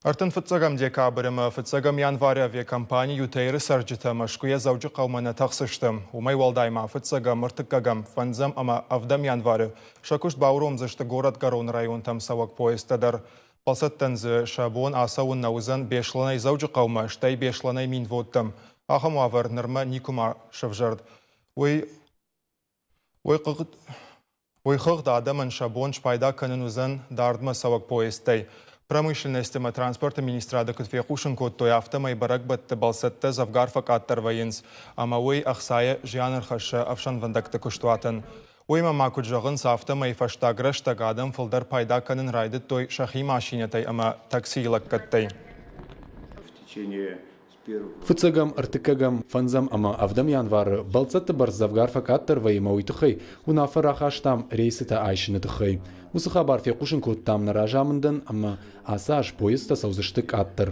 35 декабры ӕмӕ 1 январы авиакомпани «Ютэйр»-ы цӕрджытӕ Мӕскуыйӕ Дзӕуджыхъӕумӕ нӕ тӕхдзысты. Уымӕй уӕлдай ма фыццӕгӕм, ӕртыккӕгӕм, фӕндзӕм ӕмӕ ӕвдӕм январы сӕ куыст бауромдзысты горӕтгӕрон районтӕм цӕуӕг поездтӕ дӕр. Бӕлцӕттӕн дзы сӕ бон ацӕуын нӕ уыдзӕн Беслӕнӕй Дзӕуджыхъӕумӕ, стӕй Беслӕнӕй Минводтӕм. Ахӕм уавӕр нырмӕ никуыма сӕвзӕрд. Уый Уый хыгъд адӕмӕн сӕ бон спайда кӕнын уыдзӕн дардмӕ цӕуӕг поездтӕй. Промышленность ӕмӕ транспорты министрады куыд фехъусын кодтой, афтӕмӕй бӕрӕгбӕтты бӕлцӕттӕ дзӕвгар фӕкъаддӕр вӕййынц, ӕмӕ уый ӕхцайы зиан ӕрхӕссы ӕфсӕнвӕндӕгты куыстуатӕн. Уыимӕ ма куыд зӕгъынц, афтӕмӕй фӕстаг рӕстӕг адӕм фылдӕр пайда кӕнын райдыдтой сӕхи машинӕтӕй ӕмӕ таксийы лӕггӕдтӕй. Фыццӕгӕм, ӕртыккӕгӕм, фӕндзӕм ӕмӕ ӕвдӕм январы бӕлццӕтты бӕрц дзӕвгар фӕкъаддӕр вӕййы ӕмӕ уый тыххӕй уынаффӕ рахастам рейсытӕ айсыны тыххӕй. Уыцы хабар фехъусын кодтам нӕ разамындӕн ӕмӕ ацы аз поездтӕ цӕудзысты къаддӕр.